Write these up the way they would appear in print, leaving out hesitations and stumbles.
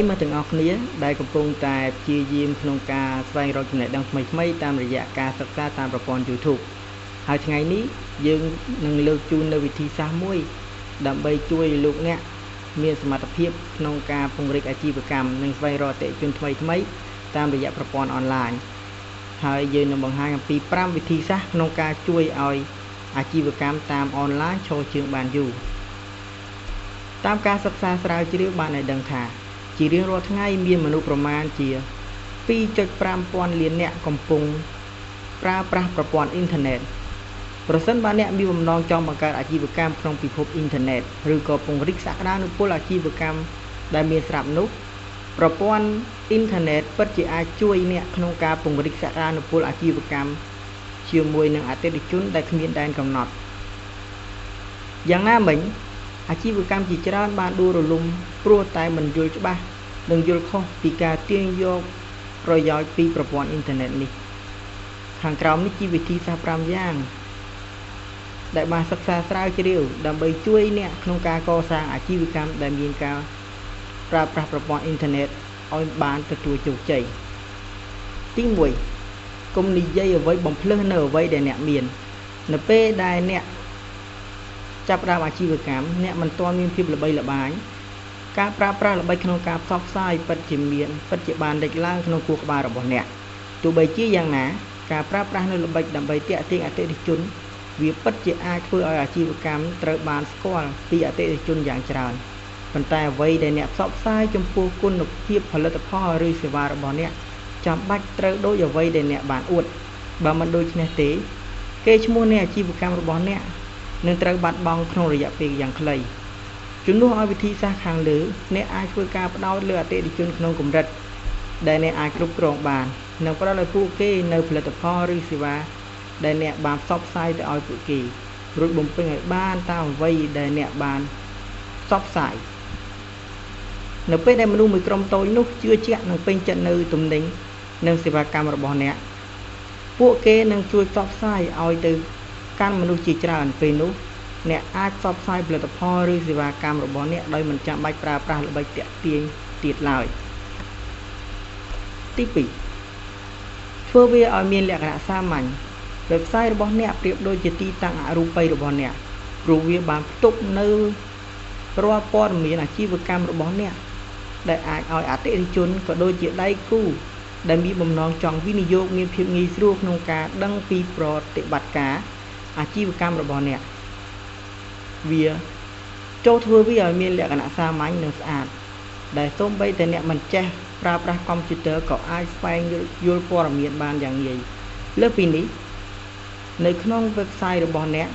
មិត្តទាំងអស់គ្នាដែលកំពុងតែព្យាយាមក្នុងការស្វែងរកចំណេះដឹងថ្មីៗតាមរយៈការសិក្សាតាមប្រព័ន្ធ YouTube ហើយថ្ងៃនេះយើងនឹងលើកជូននៅវិធីសាស្ត្រមួយដើម្បីជួយលោកអ្នកមានសមត្ថភាពក្នុងការពង្រីកអាជីវកម្មនិងស្វែងរកអតិថិជនថ្មីៗតាមរយៈប្រព័ន្ធអនឡាញហើយយើងនឹងបង្ហាញអំពី5វិធីសាស្ត្រក្នុងការជួយឲ្យអាជីវកម្មតាមអនឡាញឈរជើងបានយូរតាមការសិក្សាស្រាវជ្រាវបានឲ្យដឹងថាជារៀងរាល់ថ្ងៃមានមនុស្សប្រមាណជា 2.5 ពាន់លាននាក់កំពុងប្រើប្រាស់ប្រព័ន្ធអ៊ីនធឺណិតប្រសិនបើអ្នកមានបំណងចង់បង្កើតអាជីវកម្មក្នុងពិភពអ៊ីនធឺណិតឬក៏ពង្រីកសក្តានុពលអាជីវកម្មដែលមានស្រាប់នោះប្រព័ន្ធអ៊ីនធឺណិតពិតជាអាចជួយអ្នកក្នុងការពង្រីកសក្តានុពលអាជីវកម្មជាមួយនឹងអតិថិជនដែលគ្មានដែនកំណត់យ៉ាងណាមិញអាជីវកម្មជាច្រើនបានដួលរលំព្រោះតែមិនយល់ច្បាស់និងយល់ខុសពីការទាញយកប្រយោជន៍ពីប្រព័ន្ធអ៊ីនធឺណិតនេះខាងក្រោមនេះជាវិធីសាស្ត្រ5យ៉ាងដែលបានសិក្សាស្រាវជ្រាវដើម្បីជួយអ្នកក្នុងការកសាងអាជីវកម្មដែលមានការប្រើប្រាស់ប្រព័ន្ធអ៊ីនធឺណិតឲ្យបានទទួលជោគជ័យទី1កុំនិយាយអ្វីបំភ្លឺនៅអ្វីដែលអ្នកមាននៅពេលដែលអ្នកចាប់ផ្ដើមអាជីវកម្មអ្នកមិនទាន់មានភាពល្បីល្បាញការប្រើប្រាស់ល្បិចក្នុងការផ្សព្វផ្សាយពិតជាបានលេចឡើងក្នុងខួរក្បាលរបស់អ្នកទោះបីជាយ៉ាងណាការប្រើប្រាស់នៅល្បិចដើម្បីទាក់ទាញអតិថិជនវាពិតជាអាចធ្វើឲ្យអាជីវកម្មត្រូវបានស្គាល់ពីអតិថិជនយ៉ាងច្រើនប៉ុន្តែអ្វីដែលអ្នកផ្សព្វផ្សាយចំពោះគុណភាពផលិតផលឬសេវារបស់អ្នកចាំបាច់ត្រូវដូចអ្វីដែលអ្នកបានអួតបើមិនដូច្នេះទេកេរ្តិ៍ឈ្មោះនៃអាជីវកម្មរបស់អ្នកនឹងត្រូវបាត់បង់ក្នុងរយៈពេលយ៉ាងខ្លីជំនួសឲ្យវិធីសាស្ត្រខាងលើអ្នកអាចធ្វើការផ្ដោតលើអតិថិជនក្នុងកម្រិតដែលអ្នកអាចគ្រប់គ្រងបាននិងផ្ដល់ឲ្យពួកគេនូវផលិតផលឬសេវាដែលអ្នកបានផ្សព្វផ្សាយទៅឲ្យពួកគេរួចបំពេញឲ្យបានតាមអ្វីដែលអ្នកបានផ្សព្វផ្សាយនៅពេលដែលមនុស្សមួយក្រុមតូចនោះជឿជាក់និងពេញចិត្តនៅទំនិញនិងសេវាកម្មរបស់អ្នកពួកគេនឹងជួយផ្សព្វផ្សាយឲ្យទៅកាន់មនុស្សជាច្រើនពេលនោះអ្នកអាចផ្សព្វផ្សាយផលិតផលឬសេវាកម្មរបស់អ្នកដោយមិនចាំបាច់ប្រើប្រាស់ល្បិចទាក់ទាញទៀតឡើយទី2ធ្វើវាឲ្យមានលក្ខណៈសាមញ្ញ website របស់អ្នកប្រៀបដូចជាទីតាំងអរូបីរបស់អ្នកព្រោះវាបានផ្ទុកនៅរាល់ព័ត៌មានអាជីវកម្មរបស់អ្នកដែលអាចឲ្យអតិថិជនក៏ដូចជាដៃគូដែលមានបំណងចង់វិនិយោគមានភាពងាយស្រួលក្នុងការដឹងពីប្រតិបត្តិការអាជីវកម្មរបស់អ្នកវាចូលធ្វើវាឲ្យមានលក្ខណៈសាមញ្ញនិងស្អាតដែលសូម្បីតែអ្នកមិនចេះប្រើប្រាស់កុំព្យូទ័រក៏អាចស្វែងយល់ព័ត៌មានបានយ៉ាងងាយលើសពីនេះនៅក្នុង website របស់អ្នក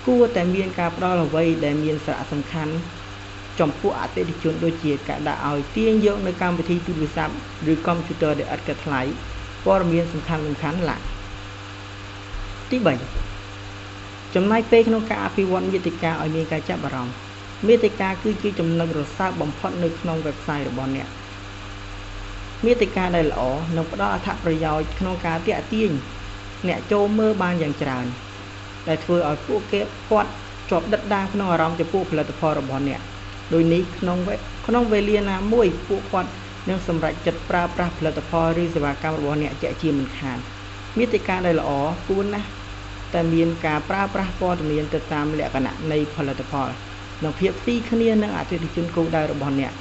គួរតែមានការផ្ដល់អ្វីដែលមានសារៈសំខាន់ចំពោះអតិថិជនដូចជាការដាក់ឲ្យទាញយកនៅកម្មវិធីទូរស័ព្ទឬកុំព្យូទ័រដែលឥតគិតថ្លៃព័ត៌មានសំខាន់ៗឡាទី3ចំណាយពេលក្នុងការអភិវឌ្ឍមាតិកាឲ្យមានការចាប់អារម្មណ៍មាតិកាគឺជាចំណុចរសើបបំផុតនៅក្នុង website របស់អ្នកមាតិកាដែលល្អនឹងផ្ដល់អត្ថប្រយោជន៍ក្នុងការទាក់ទាញអ្នកចូលមើលបានយ៉ាងច្រើនដែលធ្វើឲ្យពួកគេគាត់ជាប់ដិតដាមក្នុងអារម្មណ៍ចំពោះផលិតផលរបស់អ្នកដូចនេះក្នុងវេលាណាមួយពួកគាត់នឹងសម្រេចចិត្តប្រើប្រាស់ផលិតផលឬសេវាកម្មរបស់អ្នកជាក់ជាមិនខានមាតិកាដែលល្អគួរណាស់តែមានការប្រើប្រាស់ព័ត៌មានទៅតាមលក្ខណៈនៃផលិតផលនិងភាពស៊ីគ្នានឹងអតិថិជនគោលដៅរបស់អ្នក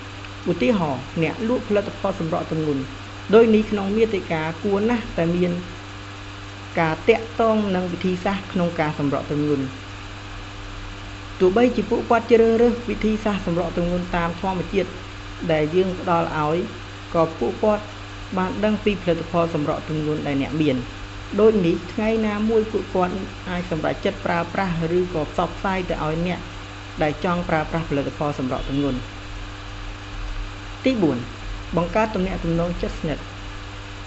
ឧទាហរណ៍អ្នកលក់ផលិតផលសម្រក់ទម្ងន់ដោយនេះក្នុងមាតិកាគួរណាស់តែមានការតាក់ទងនឹងវិធីសាស្ត្រក្នុងការសម្រក់ទម្ងន់ទោះបីជាពួកគាត់ជ្រើសរើសវិធីសាស្ត្រសម្រក់ទម្ងន់តាមធម្មជាតិដែលយើងផ្ដល់ឲ្យក៏ពួកគាត់បានដឹងពីផលិតផលសម្រក់ទម្ងន់ដែលអ្នកមានដូចនេះថ្ងៃណាមួយពួកគាត់អាចសម្រេចចិត្តប្រើប្រាស់ឬក៏ផ្សព្វផ្សាយទៅឲ្យអ្នកដែលចង់ប្រើប្រាស់ផលិតផលសម្រក់ទម្ងន់ទី4បង្កើតទំនាក់ទំនងជិតស្និទ្ធ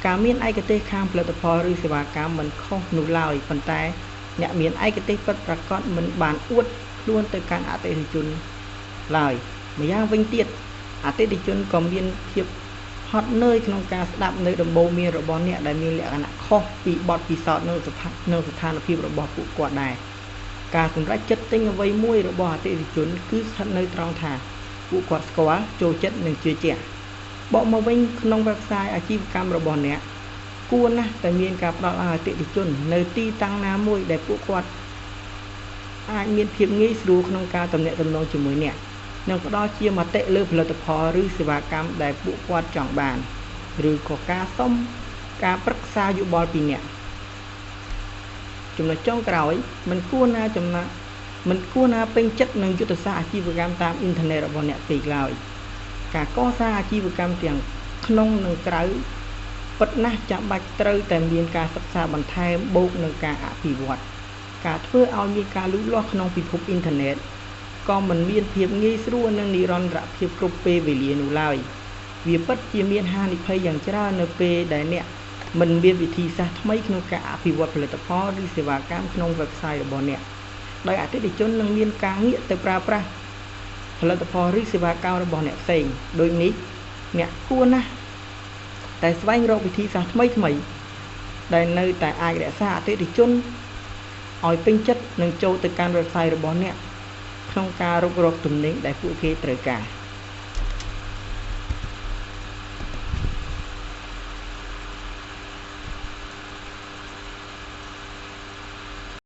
ការមានឯកទេសខាងផលិតផលឬសេវាកម្មមិនខុសនោះឡើយប៉ុន្តែអ្នកមានឯកទេសពិតប្រាកដមិនបានអួតខ្លួនទៅកាន់អតិថិជនឡើយម្យ៉ាងវិញទៀតអតិថិជនក៏មានភាពហត់នឿយក្នុងការស្ដាប់នៅដំបូន្មានរបស់អ្នកដែលមានលក្ខណៈខុសពីបទពិសោធន៍និងស្ថានភាពរបស់ពួកគាត់ដែរការសម្រេចចិត្តទិញអ្វីមួយរបស់អតិថិជនគឺស្ថិតនៅត្រង់ថាពួកគាត់ស្គាល់ចូលចិត្តនិងជឿជាក់ បកមកវិញក្នុង website អាជីវកម្មរបស់អ្នកគួរណាស់តែមានការផ្ដល់ឲ្យអតិថិជននៅទីតាំងណាមួយដែលពួកគាត់អាចមានភាពងាយស្រួលក្នុងការទំនាក់ទំនងជាមួយអ្នកនិងផ្ដល់ជាមតិលើផលិតផលឬសេវាកម្មដែលពួកគាត់ចង់បានឬក៏ការសុំការប្រឹក្សាយោបល់ពីអ្នកចំណុចចុងក្រោយមិនគួរណាចំណាមិនគួរណាពេញចិត្តនឹងយុទ្ធសាស្ត្រអាជីវកម្មតាមអ៊ីនធឺណិតរបស់អ្នកពេកឡើយការកសាងអាជីវកម្មទាំងក្នុងនិងក្រៅពិតណាស់ចាំបាច់ត្រូវតែមានការសិក្សាបន្ថែមបូកនឹងការអភិវឌ្ឍការធ្វើឲ្យមានការលូតលាស់ក្នុងពិភពអ៊ីនធឺណិតក៏មិនមានភាពងាយស្រួលនិងនិរន្តរភាពគ្រប់ពេលវេលានោះឡើយវាពិតជាមានហានិភ័យយ៉ាងច្រើននៅពេលដែលអ្នកមិនមានវិធីសាស្ត្រថ្មីក្នុងការអភិវឌ្ឍផលិតផលឬសេវាកម្មក្នុង website របស់អ្នកដោយអតិថិជននឹងមានការងាកទៅប្រើប្រាស់ផលិតផលឬសេវាកម្មរបស់អ្នកផ្សេងដូចនេះអ្នកគួរណាស់តែស្វែងរកវិធីសាស្ត្រថ្មីៗដែលនៅតែអាចរក្សាអតិថិជនឲ្យពេញចិត្តនិងចូលទៅកាន់ website របស់អ្នកក្នុងការរុករកទំនិញដែលពួកគេត្រូវការ។